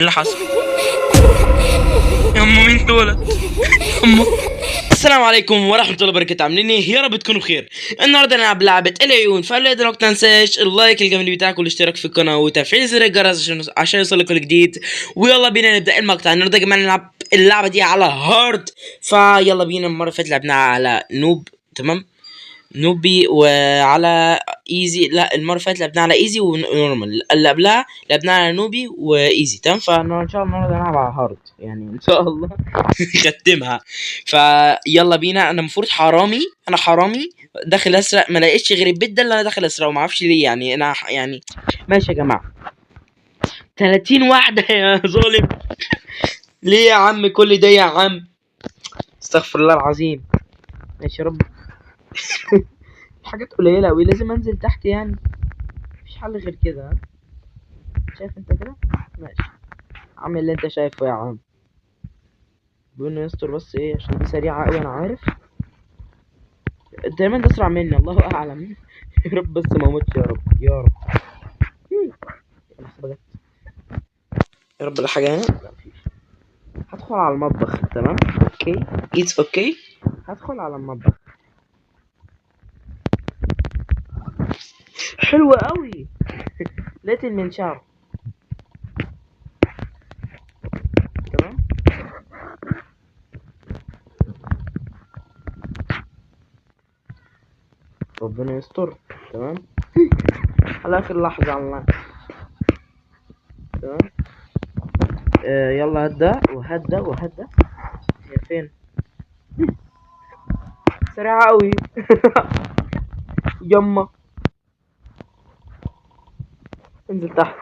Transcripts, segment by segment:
اللي حصل؟ يا أمه مين دولت؟ أمه. السلام عليكم ورحمة الله وبركاته، عاملين ايه؟ يا رب تكونوا بخير. النهارده نلعب لعبة العيون، فقبل ما تنساش ال like الجميل بتاعك والاشتراك في القناة وتفعيل زر الجرس عشان يوصلك كل جديد. ويلا بينا نبدأ المقطع. النهارده يا جماعة نلعب اللعبة دي على hard، فيلا بينا. المرة اللي فاتت لعبناها على noob، تمام؟ newbie وعلى easy. لا، المرة اللي فاتت لعبناها على easy و normal، اللي قبلها لعبناها على newbie و easy، تمام؟ فان شاء الله النهارده هنلعب على hard، يعني ان شاء الله نختمها. فيلا بينا. انا المفروض حرامي، انا حرامي داخل اسرق، ما لقيتش غير البيت ده اللي انا داخل اسرقه، ما اعرفش ليه يعني. انا يعني ماشي يا جماعة. 30 واحدة يا ظالم، ليه يا عم كل ده يا عم؟ استغفر الله العظيم. ماشي يا رب. حاجات قليلة أوي، لازم أنزل تحت يعني، مفيش حل غير كده. ها؟ شايف أنت كده؟ ماشي، عامل اللي أنت شايفه يا عم. بيقول يستر بس إيه، عشان دي سريعة أوي أنا عارف. دايما ده أسرع مني، الله أعلم. يا رب بس ما أموتش، يا رب يا رب. لحظة بجد. يا رب لا حاجة هنا؟ لا مفيش. هدخل على المطبخ، تمام؟ okay، it's okay. هدخل على المطبخ. حلوة قوي. لقيت المنشار، تمام. ربنا يستر، تمام. على اخر لحظة على الله، تمام. يلا هدى وهدى وهدى. هي فين؟ سريعة قوي. يما انزل تحت.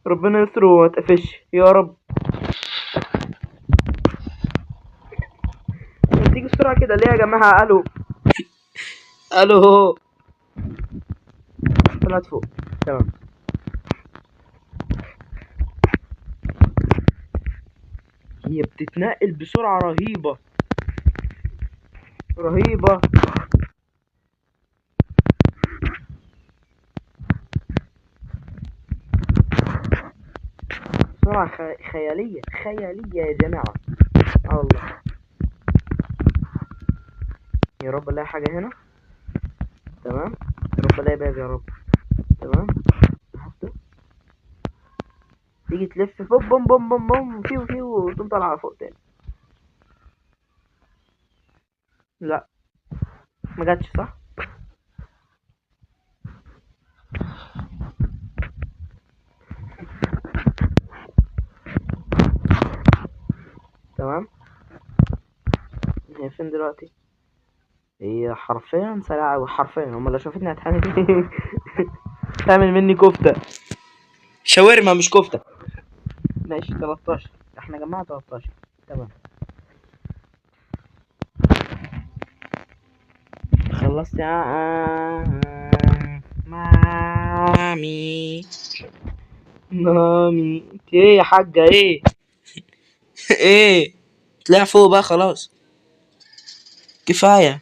ربنا يستر وما تقفش يا رب. تيجي بسرعة كده ليه يا جماعة؟ الو الو، طلعت فوق، تمام. هي بتتنقل بسرعة رهيبة رهيبة. بسرعة خيالية خيالية يا جماعة. الله يا رب الاقي حاجة هنا، تمام. يا رب الاقي باب يا رب، تمام. تيجي تلف فوق، بوم بوم بوم بوم، فيو فيو، وتقوم طالعة فوق تاني. لا ما جاتش، صح؟ تمام. هي فين دلوقتي؟ هي حرفيا سريعة أوي، حرفيا هما لو شافتني هتعمل تعمل مني كفتة شاورما مش كفتة. ماشي، 13، احنا جمعنا 13، تمام. خلصت يا مامي. مامي انت ايه يا حاجة؟ ايه؟ ايه؟ طلع فوق بقى خلاص، كفاية.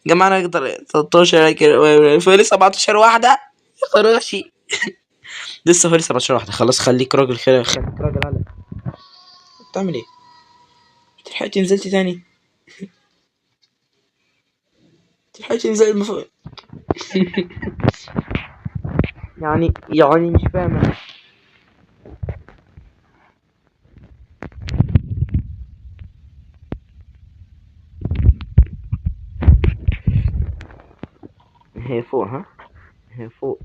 جمعنا 13 كده، فاضل 17 واحدة يا خراشي. لسه فاضل 17 واحدة. خلاص خليك راجل، خليك راجل. على بتعمل ايه؟ لحقتي نزلتي تاني؟ لحقتي نزلت المفروض. يعني مش فاهم. هي فوق، ها؟ هي فوق.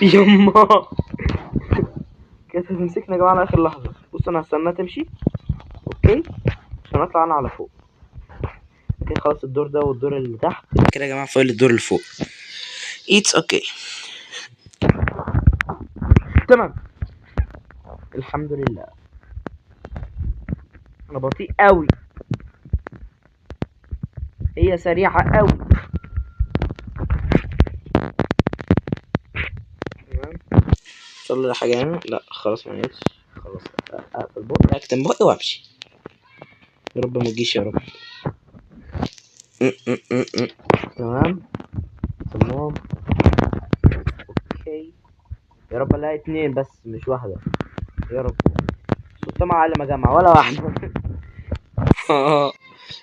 يما كانت هتمسكنا يا جماعة على آخر لحظة. بص أنا هستناها تمشي، okay، عشان أطلع أنا على فوق. okay خلاص، الدور ده والدور اللي تحت كده يا جماعة، فوق الدور اللي فوق. it's okay، تمام، الحمد لله. انا بطيء قوي، هي سريعة قوي. شاء الله حاجة هنا. لا خلاص ما لقيتش. خلاص اقفل بقي، اكتم بقي وامشي. يا رب ما تجيش يا رب. تمام تمام okay. يا رب الاقي 2 بس مش واحدة يا رب. صوت على ما جمع ولا واحدة.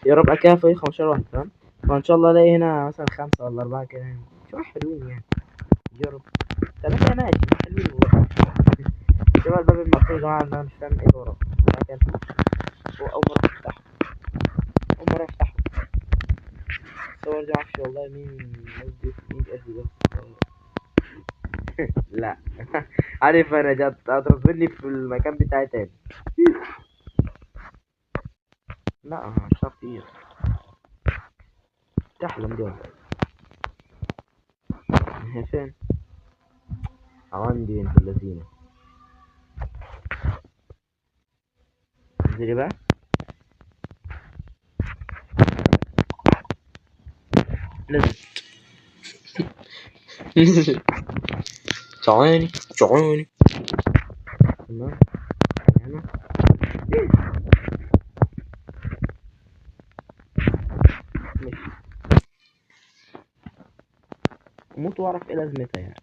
يا رب اكلها في 15 واحدة. تمام، فان شاء الله الاقي هنا مثلا 5 ولا 4 كده يعني، شوية حلوين يعني. يا رب 3 ماشي حلوين والله. شباب الباب المقفول يا جماعة، انا مش فاهم ايه اللي وراه. هو أول مرة أفتحه، أول مرة أفتحه. الصور دي معرفش والله مين الناس دي، مين بيأدي ده. لا عارف أنا جت هترسلني في المكان بتاعي تاني. لا مش عارف ايه تحلم دي ولا ايه. هي فين؟ عندي انت اللذينة. انزلي بقى. نزلت. نزلت. تعاني تعاني. تمام هنا. ماشي. اموت واعرف ايه لازمتها يعني.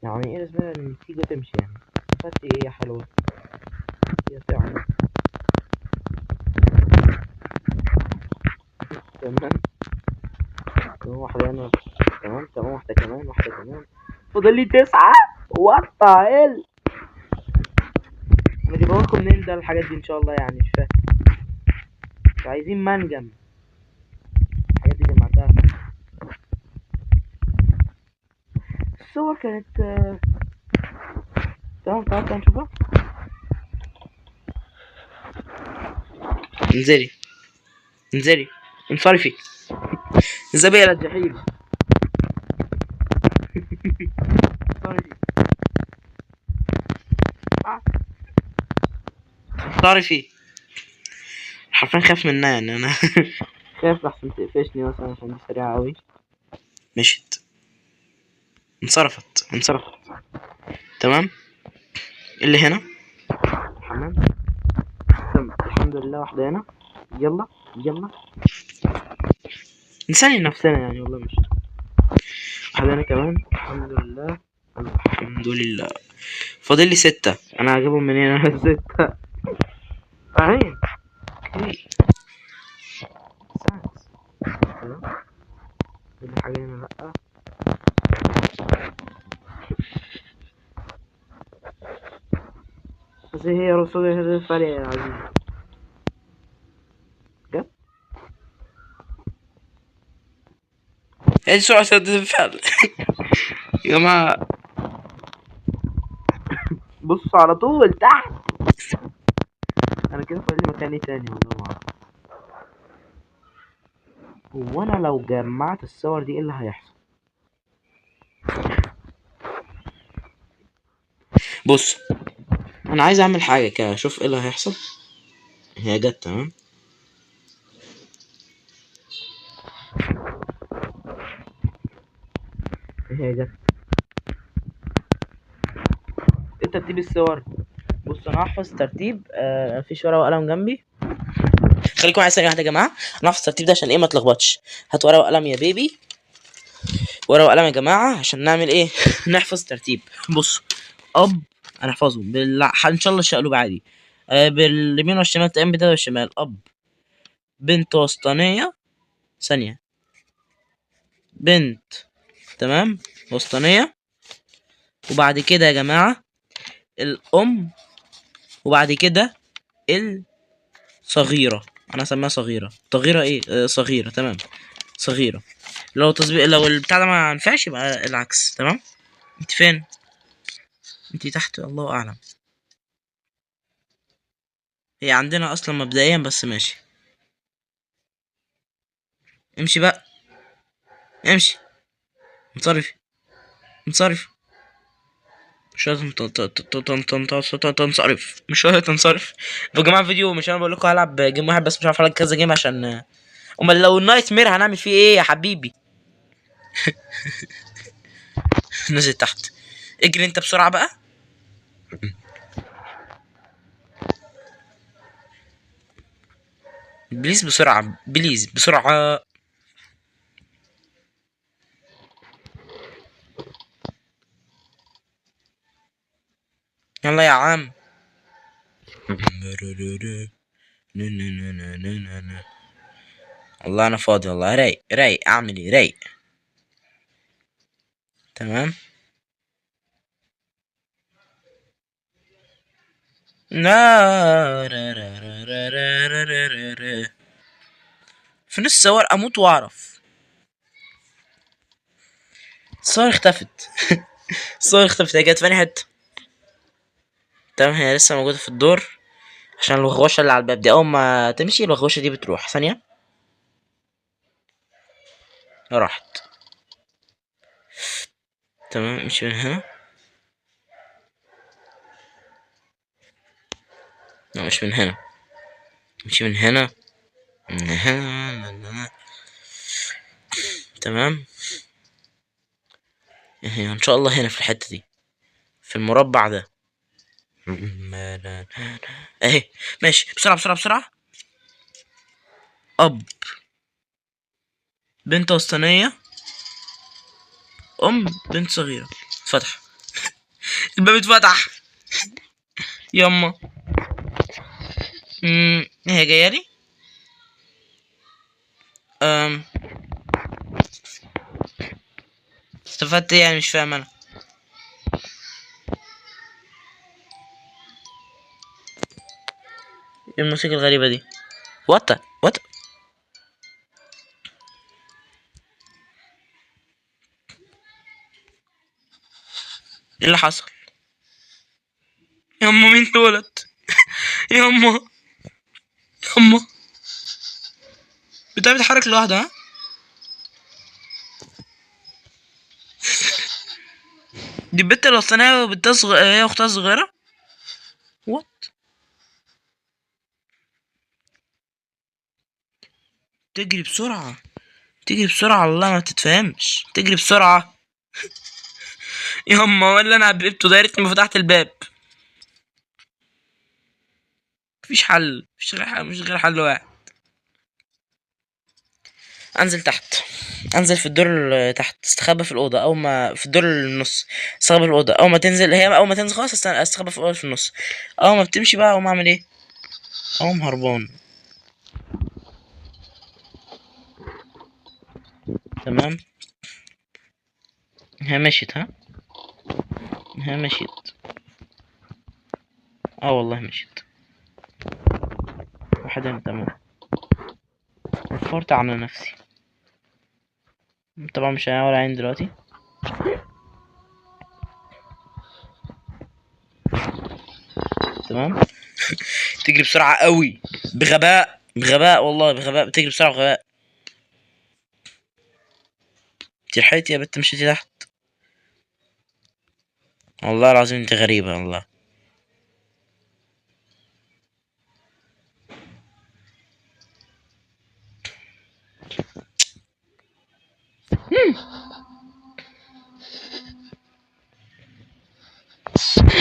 يعني ايه لازمتها ان تيجي تمشي يعني؟ استفدت ايه يا حلوة؟ يا تعالى. تمام تمام، واحدة هنا. تمام تمام، واحدة كمان، واحدة كمان. فاضل لي 9. what the hell؟ انا جايبها لكم منين ده الحاجات دي ان شاء الله يعني؟ مش فاهم. مش عايزين منجم. الحاجات دي جمعتها. الصور كانت تمام. تعال تعال نشوفها. انزلي انزلي انصرفي، انزلي الى الجحيم. انصرفي انصرفي. حرفيا خاف منها يعني انا. خايف لحسن تقفشني مثلا عشان دي سريعة أوي. مشيت، انصرفت انصرفت. تمام. اللي هنا حمام. تمام الحمد لله. واحدة هنا. يلا يلا نسلي نفسنا يعني والله. مش واحدة هنا كمان. الحمد لله الحمد لله. فاضل لي 6. انا هجيبهم منين انا؟ 6. اهي. okay thanks. تمام. اللي حاجة هنا لأ. بس هي رسول هذا الفريق يا عزيزي. جت؟ ايه سرعة ردة الفعل؟ يا جماعة بصوا على طول تحت. انا كده فاضل لي مكان تاني والله ما اعرف. هو انا لو جمعت الصور دي ايه اللي هيحصل؟ بص انا عايز اعمل حاجة كده اشوف ايه اللي هيحصل. هي جت. تمام. هي جت. ايه ترتيب الصور؟ بص انا هحفظ ترتيب. مفيش ورقة وقلم جنبي. خليكم معايا ثانية واحدة يا جماعة. انا هحفظ الترتيب ده عشان ايه ما اتلخبطش. هات ورقة وقلم يا بيبي، ورقة وقلم يا جماعة عشان نعمل ايه؟ نحفظ ترتيب. بص اب هنحفظه ان شاء الله الشقلوب عادي. باليمين والشمال، تمام، بداية والشمال. اب بنت وسطانية، ثانية بنت، تمام، وسطانية. وبعد كده يا جماعة الأم، وبعد كده الصغيرة. أنا هسميها صغيرة. صغيرة إيه؟ صغيرة. تمام، صغيرة. لو تظبيط، لو البتاع ده ما ينفعش يبقى العكس. تمام. أنت فين؟ أنت تحت، الله أعلم. هي عندنا أصلا مبدئيا بس ماشي. امشي بقى، امشي، انصرفي انصرف. مش لازم تنصرف، مش لازم تنصرف. يا جماعة فيديو مش انا بقول لكم هلعب game واحد بس، مش عارف العب كذا game عشان امال لو ال nightmare هنعمل فيه ايه يا حبيبي؟ نزل تحت. اجري انت بسرعة بقى. please بسرعة، please بسرعة. يلا يا عم. والله انا فاضي والله، رايق رايق، اعمل ايه؟ رايق. تمام. لا في نص الصور اموت واعرف. الصور اختفت. الصور اختفت، هي جت في انهي حتة؟ تمام، هي لسه موجودة في الدور عشان الوغوشه اللي على الباب دي، اول ما تمشي الوغوشه دي بتروح. ثانية، راحت. تمام، امشي من هنا. لا مش من هنا، امشي من هنا، من هنا، من هنا. تمام، هي ان شاء الله هنا في الحتة دي، في المربع ده. اهي، ماشي، بسرعة بسرعة بسرعة. اب، بنت وسطانيه، ام، بنت صغيرة. اتفتح الباب، اتفتح. يما. هي جاية لي. استفدت ايه يعني؟ مش فاهم انا. ايه الموسيقى الغريبة دي؟ what what، ايه اللي حصل؟ يما مين دولت؟ يما يما، بتاع بيتحرك لوحده. ها، دي البت الوسطانية وبنتها هي اختها الصغيرة. what، تجري بسرعة، تجري بسرعة، الله ما تتفهمش، تجري بسرعة. يما ولا انا عبيته ده، يا ريتني ما فتحت الباب. مفيش حل، مفيش غير حل، مفيش غير حل واحد. انزل تحت، انزل في الدور اللي تحت، استخبى في الاوضة، او ما في الدور النص، استخبى في الاوضة. اول ما تنزل هي، اول ما تنزل خلاص استخبى في الاوضة في النص. اول ما بتمشي بقى اقوم اعمل ايه؟ اقوم هربان. تمام، هي مشيت. ها، هي مشيت. والله مشيت. واحد هنا. تمام، وفرت على نفسي. طبعا مش هنعمل عين دلوقتي. تمام، تجري بسرعة قوي، بغباء، بغباء والله، بغباء، بتجري بسرعة بغباء. انت لحقتي يا بنت، مشيتي تحت. والله العظيم انت غريبة والله.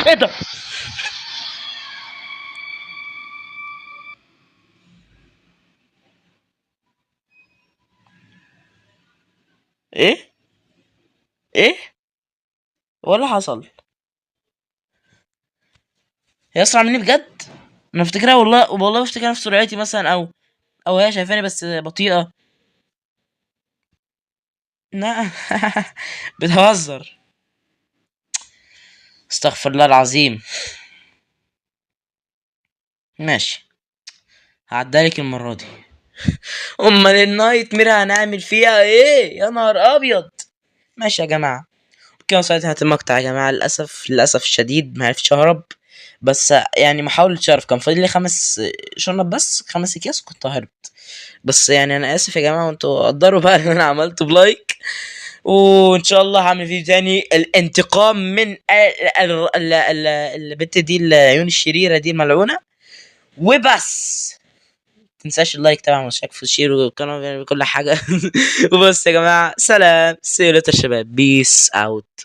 ايه ده؟ ايه؟ ايه؟ ولا حصل؟ هي اسرع مني بجد؟ انا افتكرها والله، والله بفتكرها في سرعتي مثلا، او هي شايفاني بس بطيئة. لا بتهزر، استغفر الله العظيم. ماشي، هعديها لك المرة دي. امال ال nightmare هنعمل فيها ايه؟ يا نهار ابيض. ماشي يا جماعة، كده وصلت نهاية المقطع يا جماعة. للأسف الشديد ما عرفتش أهرب، بس محاولة شرف. كان فاضل لي 5 شنط بس، 5 أكياس وكنت هربت. بس أنا آسف يا جماعة، وأنتوا قدروا بقى اللي أنا عملته ب like. وإن شاء الله هعمل فيديو تاني، الانتقام من البت دي، العيون الشريرة دي الملعونة. وبس، متنساش ال like طبعا والاشتراك في ال share والقناة وكل حاجة. وبس يا جماعة، سلام، see you later شباب، peace out.